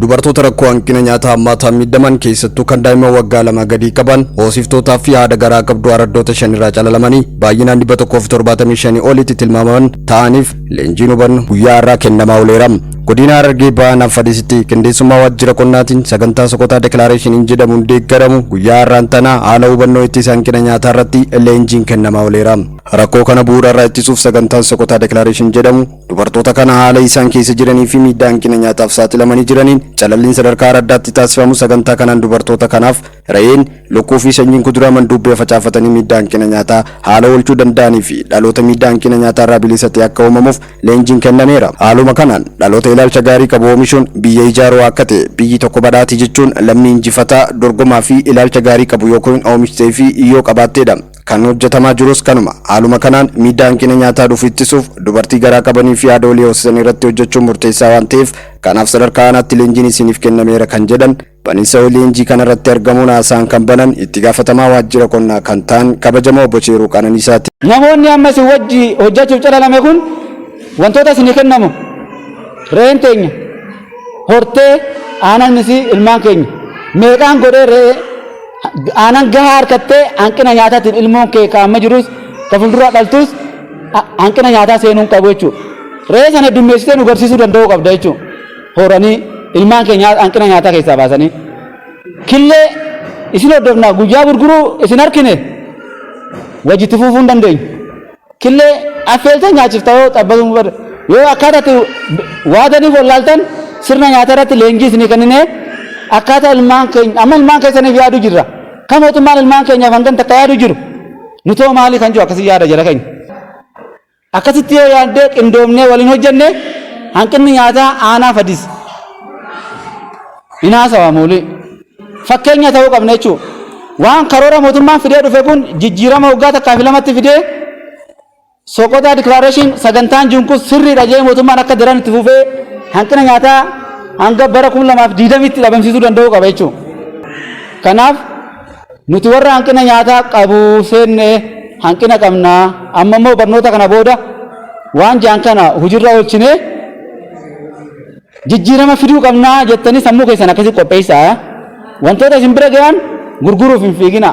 Dubartoota rakkoo hanqina nyaataa hammaataan miidhaman, keessattuu kan daa'ima waggaa 2 gadii qaban, hoosiftootaa fi haadha garaa qabdu araddoota 5 irraa calalamanii baay'inaan 175 olitti tilmaamaman ta'aniif leenjiin hubannu guyyaa har'aa kennamaa ooleera. Godina Harargee Bahaa Naanfadisitti qindeessummaa waajjira qonnaatiin sagantaa Soqotaa Declarationin jedhamuun deeggaramu guyyaa har'aan tana haala hubannoo ittisa hanqina nyaataa irratti leenjiin kennamaa ooleera. Rakkoo kana bu'uura irraa ittisuuf sagantaan Soqotaa Declaration jedhamu dubartoota kana haala isaan keessa jiranii fi miidhaa hanqina nyaataaf saaxilamanii jiraniin calalliin sadarkaa araddaatti taasifamu sagantaa kanaan dubartoota kanaaf re'een, lukkuu fi sanyiin kuduraa manduubbee facaafatanii miidhaa hanqina nyaataa haala oolchuu danda'anii fi dhaloota miidhaa hanqina nyaataa irraa bilisa ta'e akka uumamuuf leenjiin kennameera. Haaluma kanaan dhaloota ilaalcha gaarii qabu oomishuun biyya ijaaruu akka ta'e, biyyi tokko badhaati jechuun lammii injifataa, dorgomaa fi ilaalcha gaarii qabu yookiin oomishtee fi yoo qabaatteedha. Kan hojjetamaa jirus kanuma. Haaluma kanaan miidhaa hanqina nyaataa dhufu ittisuuf dubartii garaa qabanii fi haadholii hoosisan irratti hojjechuun murteessaa waan ta'eef, kanaaf sadarkaa aanaatti leenjiin isiniif kennameera kan jedhan baninsa leenjii kanarratti argamuun haasaan kan banan itti gaafatamaa waajjira qonnaa kan ta'an kabajamoo obbo Cheeruu Qananiisaati. Namoonni amma isin wajji hojjechuuf calalame kun wantoota isinii kennamu, re'een teenya hortee aanan isii ilmaan keenya meeqaan godhee re'ee aanan gahaa harkattee hanqina nyaataatiin ilmoon kee ka amma jirus ka fuulduraa dhaltus hanqina nyaataa seenuu hin qabu jechuudha. Re'ee sana heddummeessitee nu garsiisuu danda'uu qabda jechuudha. Horanii ilmaan keenya hanqina nyaataa keessaa baasanii. Killee isin hordofna, guyyaa gurguruu isin harkine wajjitti fuufuu hin dandeenyu. Killee affeeltee nyaachifta yoo xabbatu bada. Yoo akkaataa itti waadaniif wallaaltan, sirna nyaataa irratti leenjii isinii kenninee akkaataa ilmaan keenya amma ilmaan keessaniif yaaduu jirra. Kan mootummaan ilmaan keenyaaf hangam takka yaaduu jiru. Nutoo maalii kan jiru akkasii yaada jara keenya. Akkasitti yoo yaaddee qindoomnee waliin hojjenne, hanqinni nyaataa aanaa Fadis hin haasawamu olii. Fakkeenya ta'uu qabna jechuudha. Waan karoora mootummaan fidee dhufe kun jijjiirama waggaa takkaa fi lamatti fidee, Soqotaa Declaration sagantaan jiru kun sirriidha jedhee mootummaan akka daran itti fufee hanqina nyaataa hanga bara 2020tti dhabamsiisuu danda'uu qaba jechuudha. Kanaaf nuti warra hanqina nyaataa qabu seenne, hanqina qabnaa, amma immoo barnoota kana booda waan jaan kana hojiirra oolchinee jijjiirama fiduu qabnaa jettanii sammuu keessan akkasii qopheessaa. Wantoota isin bira gahan gurguruuf hin fiigina.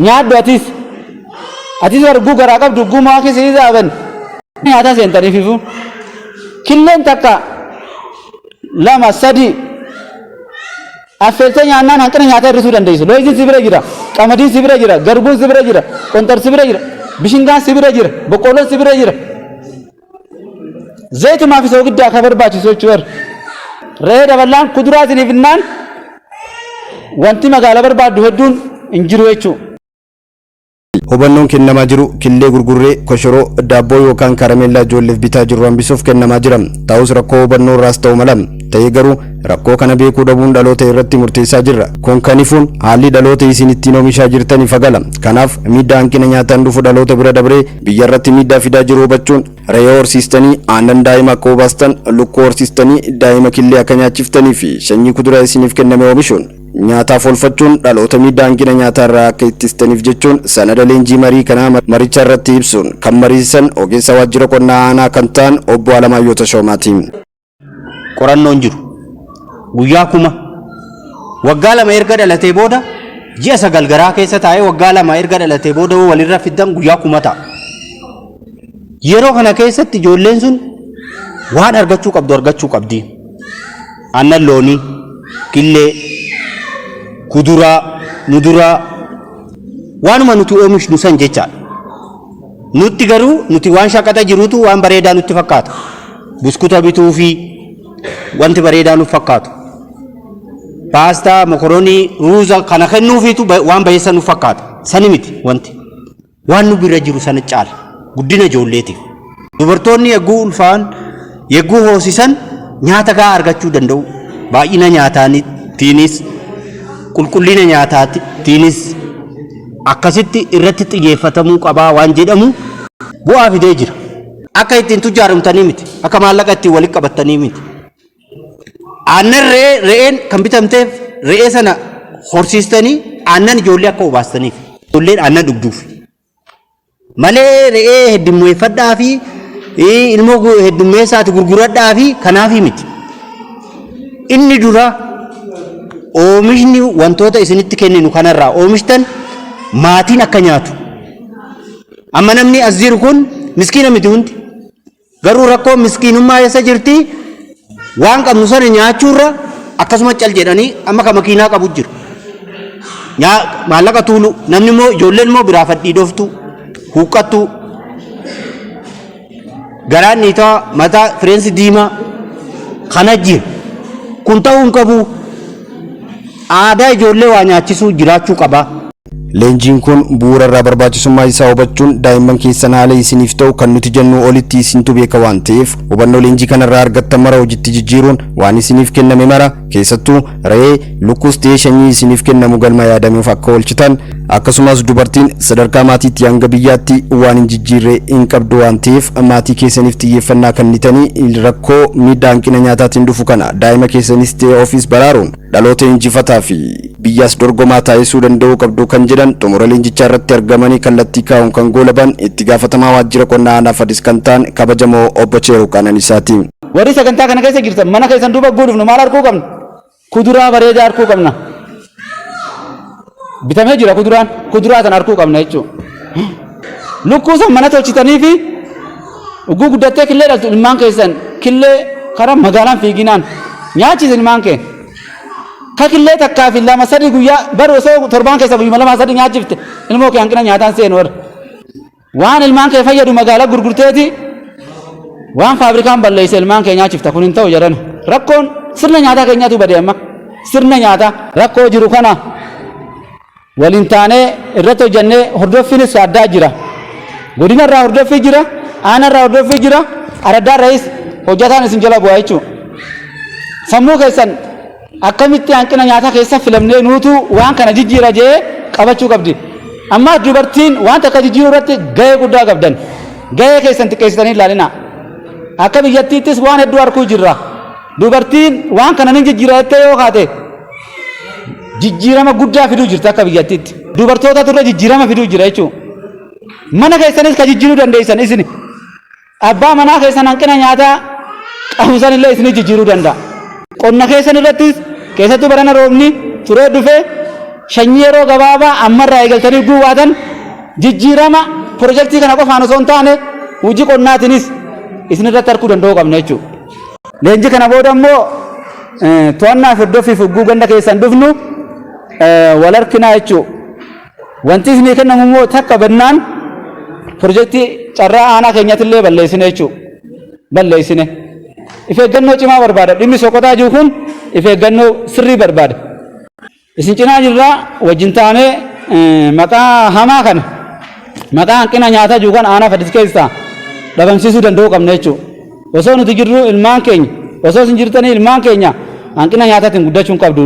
Nyaadhu atis. Atis arguu garaa qabdu gumaa keessa isaaban nyaataa seentaniif ifu. Killeen takka, lama, sadi affeeltee nyaannaan hanqina nyaataa hir'isuu dandeessu. Looyiziin si bira jira, qamadiin si bira jira, garbuun si bira jira, qonxor si bira jira, bishingaan si bira jira, boqqoolloon si bira jira. Zayitumaa fi soogiddaa akka barbaachisu jechuudha. Re'ee daballaan kuduraa isiniif innaan wanti magaalaa barbaaddu hedduun hin jiru jechuudha. Hubannoon kennamaa jiru killee gurgurree koshoroo, daabboo yookaan karameellaa ijoolleef bitaa jirru hambisuuf kennamaa jira. Ta'us rakkoo hubannoo irraas ta'u mala. Ta'ee garuu rakkoo kana beekuu dhabuun dhaloota irratti murteessaa jirra. Kun kan ifuun haalli dhaloota isin ittiin oomishaa jirtan ifa gala. Kanaaf miidhaa hanqina nyaataan dhufu dhaloota bira dabree biyya irratti miidhaa fidaa jiru hubachuun, re'ee horsiistanii aannan daa'ima akka obaastan, lukkuu horsiistanii daa'ima killee akka nyaachiftanii fi sanyii kuduraa isiniif kenname oomishuun nyaataaf oolfachuun dhaloota miidhaa hanqina nyaataa irraa akka ittistaniif jechuun sanada leenjii marii kanaa maricha irratti ibsuun kan mariisisan ogeessa waajjira qonnaa aanaa kan ta'an obbo Alamaayyoo Tashoomaati. Qorannoon jiru guyyaa 1000, waggaa 2 erga dhalatee booda, ji'a 9 garaa keessa taa'ee waggaa 2 erga dhalatee booda walirra fiddan guyyaa 1000 ta'a. Yeroo kana keessatti ijoolleen sun waan argachuu qabdu argachuu qabdi. Aannan loonii, killee, kuduraa, muduraa, waanuma nuti oomishnu san jechaadha. Nutti garuu nuti waan shaqaxa jirutu waan bareedaa nutti fakkaata. Buskuta bituu fi wanti bareedaa nutti fakkaatu. Paastaa, mokoroonii, ruuza kana kennuufiitu waan bayeessa nutti fakkaata. Sani miti wanti. Waan nu bira jiru sana caala. Guddina ijoolleetiif. Dubartoonni yegguu ulfaa'an, yegguu hoosisan nyaata gahaa argachuu danda'u. Baay'ina nyaataatiinis, qulqullina nyaataatiinis akkasitti irratti xiyyeeffatamuu qabaa waan jedhamu bu'aa fidee jira. Akka ittiin tujjaaromtanii miti. Akka maallaqa ittiin walitti qabattanii miti. Aannan re'ee, re'een kan bitamteef re'ee sana horsiistanii aannan ijoollee akka obaastaniif. Ijoolleen aannan dhugduuf. Malee re'ee heddummeeffadhaa fi ilmoo heddummeessaati gurguradhaa fi kanaafi miti. Inni dura oomishni wantoota isinitti kenninu kanarraa oomishtan maatiin akka nyaatu. Amma namni as jiru kun miskiina miti hundi. Garuu rakkoo miskiinummaa eessa jirti? Waan qabnu sana nyaachuurra akkasuma cal jedhanii amma ka makiinaa qabu jiru. Maallaqa tuulu namni immoo ijoolleen immoo biraa fadhiidoftu huuqqattu garaan niitaa mataa fireensi diimaa kana jira. Kun ta'uu hin qabu. Aadaa ijoollee waa nyaachisuu jiraachuu qaba. Leenjiin kun bu'uura irraa barbaachisummaa isaa hubachuun daa'imman keessan haala isiniif ta'u kan nuti jennu olitti isintu beeka waan ta'eef hubannoo leenjii kanarraa argattan mara hojiitti jijjiiruun waan isiniif kenname mara keessattuu re'ee, lukkuus ta'ee sanyii isiniif kennamu galma yaadameef akka oolchitan, akkasumas dubartiin sadarkaa maatiitti hanga biyyaatti waan hin jijjiirre hin qabdu waan ta'eef maatii keessaniif xiyyeeffannaa kennitanii rakkoo miidhaa hanqina nyaataatiin dhufu kana daa'ima keessanis ta'e ofiis baraaruun dhaloota injifataa fi biyyaas dorgomaa taasisuu danda'uu qabdu kan jedhan xumura leenjichaa irratti argamanii kallattii kaa'uun kan goolaban itti gaafatamaa waajjira qonnaa aanaa Fadis kan ta'an kabajamoo obbo Cheeruu Qananiisaati. Warri sagantaa kana keessa jirtan mana keessan duuba guudhufnu maal arguu qabna? Kuduraa bareedaa arguu qabna. Bitamee jira kuduraan, kuduraa sana arguu qabna jechuudha. Lukkuu san mana tolchitanii fi ugguu guddattee killee dhaltu ilmaan keessan killee karaa magaalaan fiiginaan nyaachise ilmaan kee. Ka killee takkaa fi lama sadi guyyaa baru osoo torbaan keessa guyyuma lama sadi nyaachifte ilmoo kee hanqina nyaataan seenu warra. Waan ilmaan kee fayyadu magaalaa gurgurteeti waan faabrikaan balleesse ilmaan kee nyaachifta, kun hin ta'u jedhan. Rakkoon sirna nyaataa keenyaatu bade amma. Sirna nyaataa rakkoo jiru kana waliin taanee irratti hojjannee hordoffiinis addaa jira. Godina irraa hordoffii jira, aanaa irraa hordoffii jira, araddaa irraayis hojjataan isin jala bu'a jechuudha. Sammuu keessan akkamitti hanqina nyaataa keessa filamnee nuutu waan kana jijjiira jee qabachuu qabdi. Ammaas dubartiin waan takka jijjiiruu irratti gahee guddaa qabdan. Gahee keessan xiqqeessitanii ilaalina. Akka biyyattiittis waan hedduu arguu jirra. Dubartiin waan kana ni jijjiira jettee yoo kaate jijjiirama guddaa fiduu jirti akka biyyattiitti. Dubartootatu irra jijjiirama fiduu jira jechuudha. Mana keessanis ka jijjiiruu dandeessan isin. Abbaa manaa keessan hanqina nyaataa qabu sanillee isinii jijjiiruu danda'a. Qonna keessan irrattis keessattuu barana roobni turee dhufee sanyii yeroo gabaabaa ammarraa eegaltanii guubaatan jijjiirama pirojektii kana qofaan osoo hin taane hojii qonnaatiinis isin irratti arguu danda'uu qabna jechuudha. Leenjii kana booda immoo to'annaa fi hordoffiif hogguu ganda keessan dhufnu wal harkinaa jechuudha. Wanti isinii kennamu immoo takka bannaan pirojektii carraa aanaa keenyaatillee balleessine jechuudha. Balleessine. If eeggannoo cimaa barbaada. Dhimmi Soqotaa jiru kun if eeggannoo sirrii barbaada. Isin cinaa jirraa, wajjin taanee maqaa hamaa kana, maqaa hanqina nyaataa jiru kana aanaa Fadis keessaa dhabamsiisuu danda'uu qabna jechuudha. Osoo nuti jirru ilmaan keenya, osoo isin jirtanii ilmaan keenya hanqina nyaataatiin guddachuu hin qabdu.